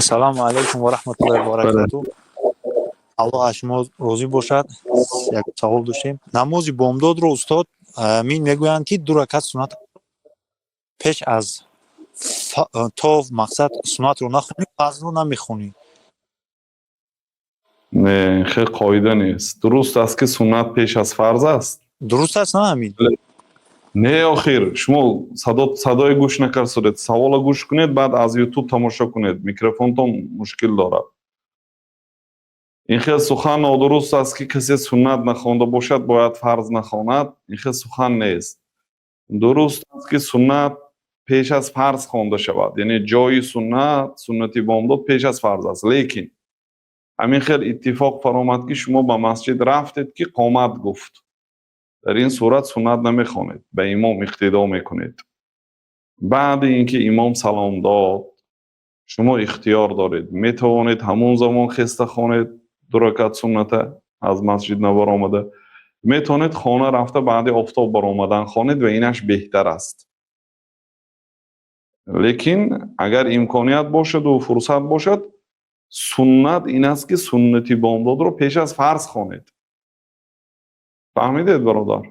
Ассалому алайкум ва раҳматуллоҳи ва баракатуҳ. Аллоҳ аз шумо розӣ бошад. Як савол доштем. Намози бомдодро, устод, мин мегӯянд, ки ду ракат суннат пеш аз то мақсад суннатро нахонӣ, фарзро намехонӣ. Не, хел қоида нест. Дуруст аст, ки суннат пеш аз фарз аст. Дуруст аст, на ҳамин? Не, охир шумо садое гӯш накард. Савола гӯш кунед, баъд аз Ютуб тамошо кунед. Микрофонтон мушкил дорад. Ин хел сухан нодуруст аст, ки касе суннат нахонда бошад, бояд фарз нахонад. Ин хел сухан нест. Дуруст аст, ки суннат пеш аз фарз хонда шавад, яъне ҷои суннат, суннати бомдод пеш аз фарз аст. Лекин ҳамин хел иттифоқ фаромад, ки шумо ба масҷид рафтед, ки қомат гуфт, дар ин сурат суннат намехонед, ба имом иқтидо мекунед. Баъди ин ки имом салом дод, шумо ихтиёр доред: метавонед ҳамон замон хеста хонед ду ракат сунната, аз масҷид набаромада, метавонед хона рафта, баъди офтоб баромадан хонед ва инаш беҳтар аст. Лекин агар имконият бошаду фурсат бошад, суннат ин аст, ки суннати бомдодро пеш аз фарз хонед. Фаҳмидед, бародар?